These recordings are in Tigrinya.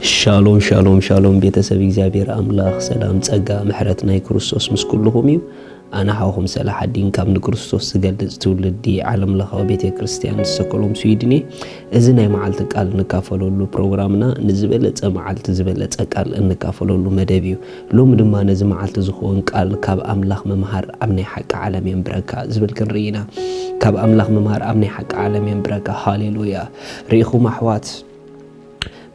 ሻሎም ሻሎም ሻሎም፣ ቤተሰብ እግዚኣብሔር ኣምላኽ ሰላም ጸጋ ምሕረት ናይ ክርስቶስ ምስ ኩልኹም እዩ። ኣነ ሓውኹም ሰላሓዲን ካብ ንክርስቶስ ዝገልጽ ትውልዲ ዓለም ለኻዊ ቤተ ክርስቲያን ሰኮሎም ስዊድን እየ። እዚ ናይ መዓልቲ ቃል እንካፈለሉ ፕሮግራምና ንዝበለጸ መዓልቲ ዝበለጸ ቃል እንካፈለሉ መደብ እዩ። ሎሚ ድማ ነዚ መዓልቲ ዝኸውን ቃል ካብ ኣምላኽ ምምሃር ኣብ ናይ ሓቂ ዓለም የንብረካ ዝብል ክንርኢ ኢና። ካብ ኣምላኽ ምምሃር ኣብ ናይ ሓቂ ዓለም የንብረካ። ሃሌሉያ። ርኢኹም ኣሕዋት፣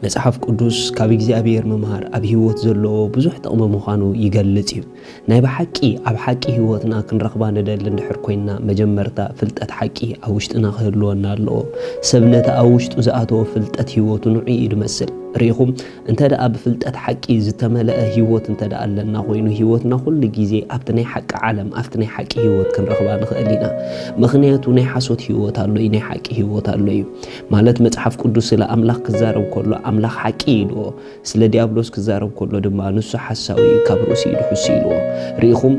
መጽሓፍ ቅዱስ ካብ እግዚኣብሔር ምምሃር ኣብ ህይወት ዘለዎ ብዙሕ ጥቕሚ ምዃኑ ይገልጽ እዩ። ናይ ብሓቂ ኣብ ሓቂ ህይወትና ክንረኽባ ንደሊ እንድሕር ኮይንና፣ መጀመርታ ፍልጠት ሓቂ ኣብ ውሽጥና ክህልወና ኣለዎ። ሰብ ነቲ ኣብ ውሽጡ ዝኣተወ ፍልጠት ህይወቱ ንዑ እዩ ዝመስል። ርኢኹም፣ እንተ ደኣ ብፍልጠት ሓቂ ዝተመልአ ህይወት እንተ ደኣ ኣለና ኮይኑ፣ ህይወትና ኩሉ ግዜ ኣብቲ ናይ ሓቂ ዓለም፣ ኣብቲ ናይ ሓቂ ህይወት ክንረኽባ ንኽእል ኢና። ምኽንያቱ ናይ ሓሶት ህይወት ኣሎ እዩ፣ ናይ ሓቂ ህይወት ኣሎ እዩ። ማለት መጽሓፍ ቅዱስ ስለ ኣምላኽ ክዛረብ ከሎ ኣምላኽ ሓቂ ኢልዎ፣ ስለ ዲያብሎስ ክዛረብ ከሎ ድማ ንሱ ሓሳዊ እዩ፣ ካብ ርእሲ እዩ ድሑስ ኢልዎ። ርኢኹም፣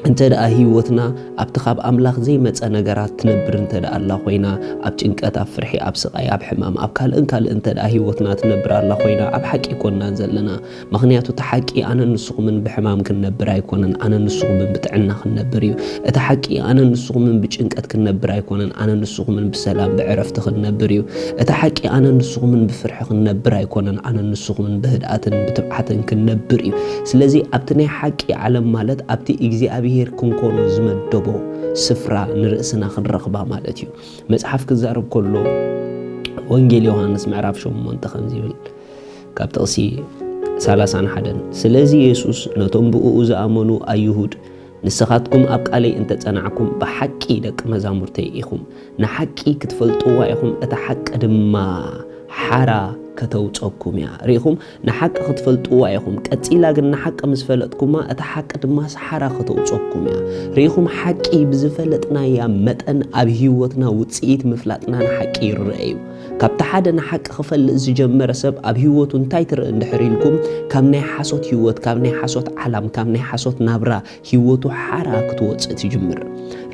እንተ ደኣ ህይወትና ኣብቲ ካብ ኣምላኽ ዘይመጸ ነገራት ትነብር እንተ ደኣ ኣላ ኮይና፣ ኣብ ጭንቀት፣ ኣብ ፍርሒ፣ ኣብ ስቓይ፣ ኣብ ሕማም፣ ኣብ ካልእን ካልእን እንተ ደኣ ህይወትና ትነብር ኣላ ኮይና፣ ኣብ ሓቂ ኣይኮንናን ዘለና። ምኽንያቱ እቲ ሓቂ ኣነ ንስኹምን ብሕማም ክንነብር ኣይኮነን፣ ኣነ ንስኹምን ብጥዕና ክንነብር እዩ። እቲ ሓቂ ኣነ ንስኹምን ብጭንቀት ክንነብር ኣይኮነን፣ ኣነ ንስኹምን ብሰላም ብዕረፍቲ ክንነብር እዩ። እቲ ሓቂ ኣነ ንስኹምን ብፍርሒ ክንነብር ኣይኮነን፣ ኣነ ንስኹምን ብህድኣትን ብትብዓትን ክንነብር እዩ። ስለዚ ኣብቲ ናይ ሓቂ ዓለም ማለት ኣብቲ እግዚኣብሔር ክንኮኖ ዝመደቦ ስፍራ ንርእስና ክንረኽባ ማለት እዩ። መጽሓፍ ክዛረብ ከሎ ወንጌል ዮሃንስ ምዕራፍ ሸሞንተ ከምዚ ይብል፣ ካብ ጥቕሲ ሰላሳን ሓደን፣ ስለዚ የሱስ ነቶም ብእኡ ዝኣመኑ ኣይሁድ፣ ንስኻትኩም ኣብ ቃለይ እንተ ጸናዕኩም ብሓቂ ደቂ መዛሙርተይ ኢኹም፣ ንሓቂ ክትፈልጥዋ ኢኹም፣ እታ ሓቂ ድማ ሓራ ከተውጸኩም እያ። ርኢኹም፣ ንሓቂ ክትፈልጥዋ ኢኹም። ቀጺላ ግን ንሓቂ ምስ ፈለጥኩማ፣ እታ ሓቂ ድማ ሓራ ከተውጸኩም እያ። ርኢኹም፣ ሓቂ ብዝፈለጥናያ መጠን ኣብ ህይወትና ውጽኢት ምፍላጥና ንሓቂ ይረአ እዩ። ካብቲ ሓደ ንሓቂ ክፈልጥ ዝጀመረ ሰብ ኣብ ህይወቱ እንታይ ትርኢ እንድሕር ኢልኩም፣ ካብ ናይ ሓሶት ህይወት፣ ካብ ናይ ሓሶት ዓላም፣ ካብ ናይ ሓሶት ናብራ ህይወቱ ሓራ ክትወጽእ ትጅምር።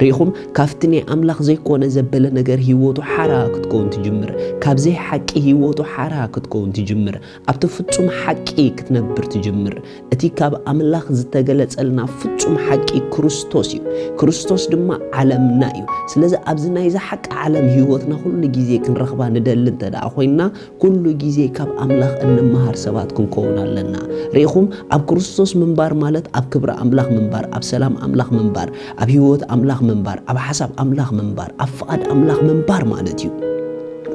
ርኢኹም፣ ካብቲ ናይ ኣምላኽ ዘይኮነ ዘበለ ነገር ህይወቱ ሓራ ክትከውን ትጅምር። ካብ ዘይሓቂ ህይወቱ ሓራ ክትከውን ትጅምር። ኣብቲ ፍጹም ሓቂ ክትነብር ትጅምር። እቲ ካብ ኣምላኽ ዝተገለጸልና ፍጹም ሓቂ ክርስቶስ እዩ። ክርስቶስ ድማ ዓለምና እዩ። ስለዚ ኣብዚ ናይዚ ሓቂ ዓለም ህይወትና ኩሉ ግዜ ክንረኽባ ንደሊ እንተ ደኣ ኮይንና፣ ኩሉ ግዜ ካብ ኣምላኽ እንመሃር ሰባት ክንከውን ኣለና። ርኢኹም፣ ኣብ ክርስቶስ ምንባር ማለት ኣብ ክብሪ ኣምላኽ ምንባር፣ ኣብ ሰላም ኣምላኽ ምንባር፣ ኣብ ህይወት ኣምላኽ ምንባር፣ ኣብ ሓሳብ ኣምላኽ ምንባር፣ ኣብ ፍቓድ ኣምላኽ ምንባር ማለት እዩ።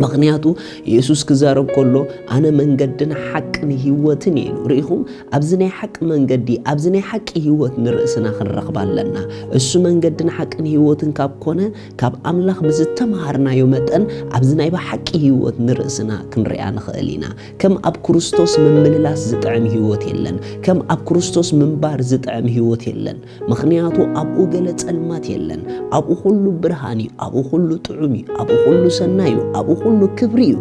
ምኽንያቱ የሱስ ክዛረብ ከሎ ኣነ መንገድን ሓቅን ህይወትን እዩ ኢሉ። ርኢኹም፣ ኣብዚ ናይ ሓቂ መንገዲ፣ ኣብዚ ናይ ሓቂ ህይወት ንርእስና ክንረኽባ ኣለና። እሱ መንገድን ሓቅን ህይወትን ካብ ኮነ፣ ካብ ኣምላኽ ብዝተምሃርናዮ መጠን ኣብዚ ናይ ብሓቂ ህይወት ንርእስና ክንሪኣ ንኽእል ኢና። ከም ኣብ ክርስቶስ ምምልላስ ዝጥዕም ህይወት የለን። ከም ኣብ ክርስቶስ ምንባር ዝጥዕም ህይወት የለን። ምኽንያቱ ኣብኡ ገለ ጸልማት የለን። ኣብኡ ኩሉ ብርሃን እዩ። ኣብኡ ኩሉ ጥዑም እዩ። ኣብኡ ኩሉ ሰናይ እዩ። ኣብኡ ኩሉ ክብሪ እዩ።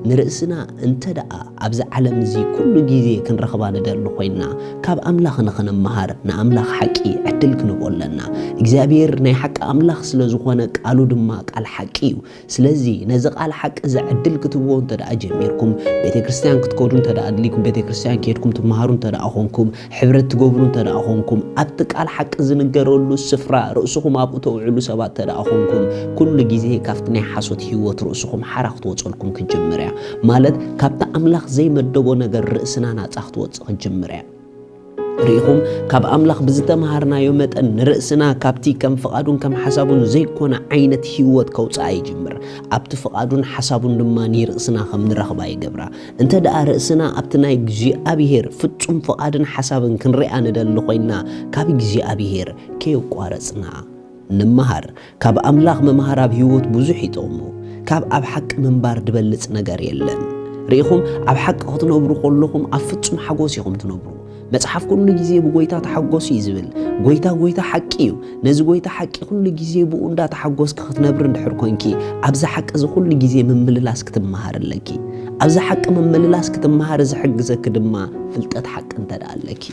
ንርእስና እንተ ደኣ ኣብዚ ዓለም እዚ ኩሉ ግዜ ክንረኽባ ንደሊ ኮይንና፣ ካብ ኣምላኽ ንኽንመሃር ንኣምላኽ ሓቂ ዕድል ክንህቦ ኣለና። እግዚኣብሔር ናይ ሓቂ ኣምላኽ ስለ ዝኾነ ቃሉ ድማ ቃል ሓቂ እዩ። ስለዚ ነዚ ቃል ሓቂ እዚ ዕድል ክትህብዎ እንተ ደኣ ጀሚርኩም፣ ቤተ ክርስቲያን ክትከዱ እንተ ደኣ ኣድልይኩም፣ ቤተ ክርስቲያን ከይድኩም ትመሃሩ እንተ ደኣ ኾንኩም፣ ሕብረት ትገብሩ እንተ ደኣ ኾንኩም፣ ኣብቲ ቃል ሓቂ ዝንገረሉ ስፍራ ርእስኹም ኣብኡ ተውዕሉ ሰባት እንተ ደኣ ኾንኩም፣ ኩሉ ግዜ ካብቲ ናይ ሓሶት ህይወት ርእስኹም ሓራ ክትወጸልኩም ክትጅምር እያ። ማለት ካብቲ ኣምላኽ ዘይመደቦ ነገር ርእስና ናጻ ክትወጽእ ክትጅምር እያ። ርኢኹም፣ ካብ ኣምላኽ ብዝተምሃርናዮ መጠን ንርእስና ካብቲ ከም ፍቓዱን ከም ሓሳቡን ዘይኮነ ዓይነት ህይወት ከውጽኣ ይጅምር። ኣብቲ ፍቓዱን ሓሳቡን ድማ ንርእስና ከም ንረኽባ ይገብራ። እንተ ደኣ ርእስና ኣብቲ ናይ እግዚኣብሔር ፍጹም ፍቓድን ሓሳብን ክንሪኣ ንደሊ ኮይንና፣ ካብ እግዚኣብሔር ከየቋረጽና ንመሃር። ካብ ኣምላኽ ምምሃር ኣብ ህይወት ብዙሕ ይጠቕሙ። ካብ ኣብ ሓቂ ምንባር ዝበልጽ ነገር የለን። ርኢኹም፣ ኣብ ሓቂ ክትነብሩ ከለኹም ኣብ ፍጹም ሓጎስ ኢኹም ትነብሩ። መጽሓፍ ኩሉ ግዜ ብጎይታ ተሓጎሱ እዩ ዝብል። ጎይታ፣ ጎይታ ሓቂ እዩ። ነዚ ጎይታ ሓቂ ኩሉ ግዜ ብኡ እንዳተሓጎስኪ ክትነብሪ እንድሕር ኮንኪ፣ ኣብዚ ሓቂ እዚ ኩሉ ግዜ ምምልላስ ክትመሃር ኣለኪ። ኣብዚ ሓቂ ምምልላስ ክትመሃር ዝሕግዘኪ ድማ ፍልጠት ሓቂ እንተ ደኣ ኣለኪ።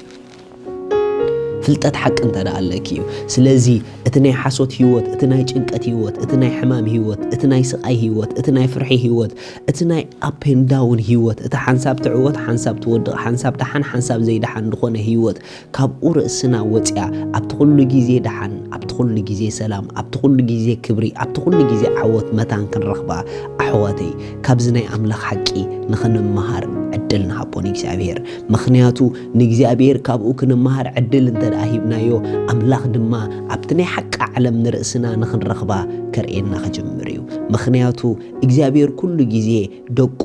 ፍልጠት ሓቂ እንተ ደኣ ኣለኪ እዩ። ስለዚ እቲ ናይ ሓሶት ህይወት፣ እቲ ናይ ጭንቀት ህይወት፣ እቲ ናይ ሕማም ህይወት፣ እቲ ናይ ስቓይ ህይወት፣ እቲ ናይ ፍርሒ ህይወት፣ እቲ ናይ ኣፕ ኤንድ ዳውን ህይወት፣ እቲ ሓንሳብ ትዕወት ሓንሳብ ትወድቕ፣ ሓንሳብ ደሓን ሓንሳብ ዘይደሓን ዝኾነ ህይወት ካብኡ ርእስና ወፂኣ ኣብቲ ኩሉ ግዜ ደሓን፣ ኣብቲ ኩሉ ግዜ ሰላም፣ ኣብቲ ኩሉ ግዜ ክብሪ፣ ኣብቲ ኩሉ ግዜ ዓወት መታን ክንረኽባ ኣሕዋተይ ካብዚ ናይ ኣምላኽ ሓቂ ንኽንመሃር ዕድል ንሃቦ ንእግዚኣብሔር። ምኽንያቱ ንእግዚኣብሔር ካብኡ ክንመሃር ዕድል እንተ ደኣ ሂብናዮ ኣምላኽ ድማ ኣብቲ ናይ ሓቂ ዓለም ንርእስና ንኽንረኽባ ከርእየና ክጅምር እዩ። ምኽንያቱ እግዚኣብሔር ኩሉ ግዜ ደቁ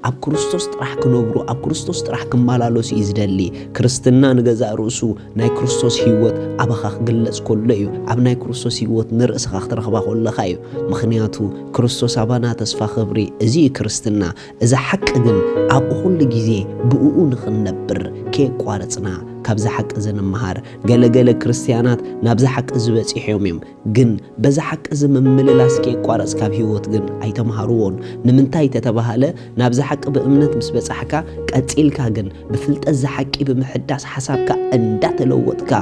ኣብ ክርስቶስ ጥራሕ ክነብሩ ኣብ ክርስቶስ ጥራሕ ክመላለሱ እዩ ዝደሊ። ክርስትና ንገዛእ ርእሱ ናይ ክርስቶስ ህይወት ኣባኻ ክግለጽ ከሎ እዩ። ኣብ ናይ ክርስቶስ ህይወት ንርእስኻ ክትረኽባ ከለኻ እዩ። ምኽንያቱ ክርስቶስ ኣባና ተስፋ ክብሪ፣ እዚ እዩ ክርስትና። እዚ ሓቂ ግን ኣብኡ ኩሉ ግዜ ብእኡ ንኽንነብር ከየቋረጽና ካብዚ ሓቂ እዚ ንምሃር። ገለገለ ክርስትያናት ናብዚ ሓቂ እዚ በጺሖም እዮም። ግን በዚ ሓቂ እዚ ምምልላስ ከየቋረጽ ካብ ህይወት ግን ኣይተምሃርዎን። ንምንታይ ተተባሃለ ናብዚ ሓቂ ብእምነት ምስ በጻሕካ ቀጺልካ ግን ብፍልጠት እዚ ሓቂ ብምሕዳስ ሓሳብካ እንዳተለወጥካ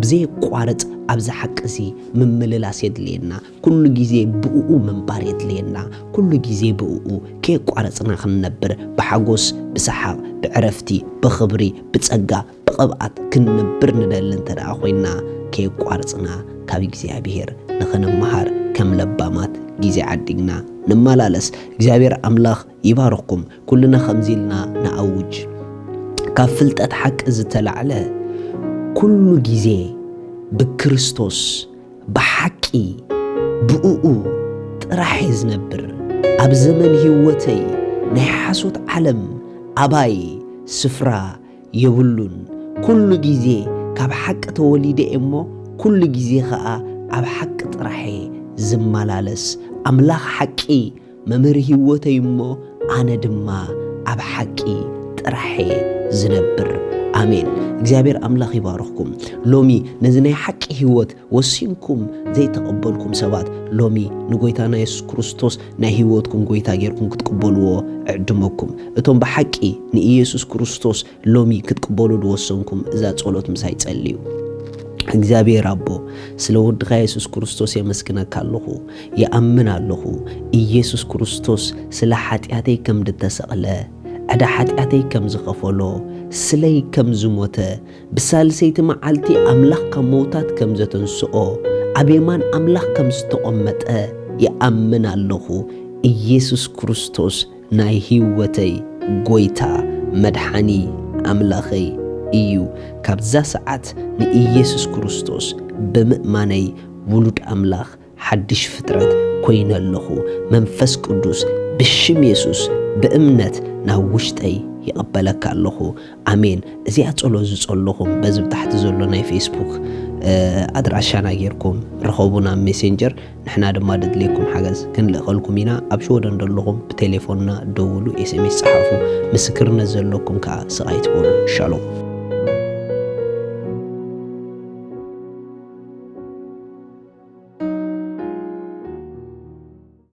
ብዘየቋርጽ ኣብዚ ሓቂ እዚ ምምልላስ የድልየና። ኩሉ ግዜ ብእኡ ምንባር የድልየና። ኩሉ ግዜ ብእኡ ከየቋረጽና ክንነብር ብሓጎስ ብሰሓቕ ብዕረፍቲ ብኽብሪ ብጸጋ ብቕብኣት ክንነብር ንደሊ እንተ ደኣ ኮይንና ከየቋርጽና ካብ እግዚኣብሔር ንኽንመሃር ከም ለባማት ግዜ ዓዲግና ንመላለስ። እግዚኣብሔር ኣምላኽ ይባርኽኩም። ኩልና ከምዚ ኢልና ንኣውጅ። ካብ ፍልጠት ሓቂ ዝተላዕለ ኩሉ ግዜ ብክርስቶስ ብሓቂ ብእኡ ጥራሕ እየ ዝነብር። ኣብ ዘመን ህይወተይ ናይ ሓሶት ዓለም ኣባይ ስፍራ የብሉን። ኩሉ ግዜ ካብ ሓቂ ተወሊደ እየ እሞ ኩሉ ግዜ ኸኣ ኣብ ሓቂ ጥራሕ እየ ዝመላለስ። ኣምላኽ ሓቂ መምህር ህይወተይ እሞ ኣነ ድማ ኣብ ሓቂ ጥራሕ እየ ዝነብር። ኣሜን። እግዚኣብሔር ኣምላኽ ይባርኽኩም። ሎሚ ነዚ ናይ ሓቂ ህይወት ወሲንኩም ዘይተቐበልኩም ሰባት ሎሚ ንጎይታና የሱስ ክርስቶስ ናይ ህይወትኩም ጎይታ ጌርኩም ክትቅበልዎ እዕድመኩም። እቶም ብሓቂ ንኢየሱስ ክርስቶስ ሎሚ ክትቅበሉ ዝወሰንኩም እዛ ጸሎት ምሳይ ጸልዩ። እግዚኣብሔር ኣቦ፣ ስለ ወድኻ የሱስ ክርስቶስ የመስግነካ ኣለኹ። ይኣምን ኣለኹ ኢየሱስ ክርስቶስ ስለ ሓጢኣተይ ከም ዝተሰቕለ፣ ዕዳ ሓጢኣተይ ከም ዝኸፈሎ፣ ስለይ ከም ዝሞተ፣ ብሳልሰይቲ መዓልቲ ኣምላኽ ካብ መውታት ከም ዘተንስኦ፣ ኣብ የማን ኣምላኽ ከም ዝተቖመጠ ይኣምን ኣለኹ። ኢየሱስ ክርስቶስ ናይ ህይወተይ ጎይታ መድሓኒ ኣምላኸይ እዩ። ካብዛ ሰዓት ንኢየሱስ ክርስቶስ ብምእማነይ ውሉድ ኣምላኽ ሓድሽ ፍጥረት ኮይነ ኣለኹ። መንፈስ ቅዱስ ብሽም የሱስ ብእምነት ናብ ውሽጠይ ይቕበለካ ኣለኹ። ኣሜን። እዚኣ ጸሎት ዝጸለኹም በዚ ብታሕቲ ዘሎ ናይ ፌስቡክ ኣድራሻና ጌርኩም ርኸቡና ሜሴንጀር። ንሕና ድማ ደድልየኩም ሓገዝ ክንልእኸልኩም ኢና። ኣብ ሽወደን ዘለኹም ብቴሌፎንና ደውሉ፣ ኤስኤምኤስ ጸሓፉ። ምስክርነት ዘለኩም ከኣ ስቕ ኣይትበሉ። ሻሎም።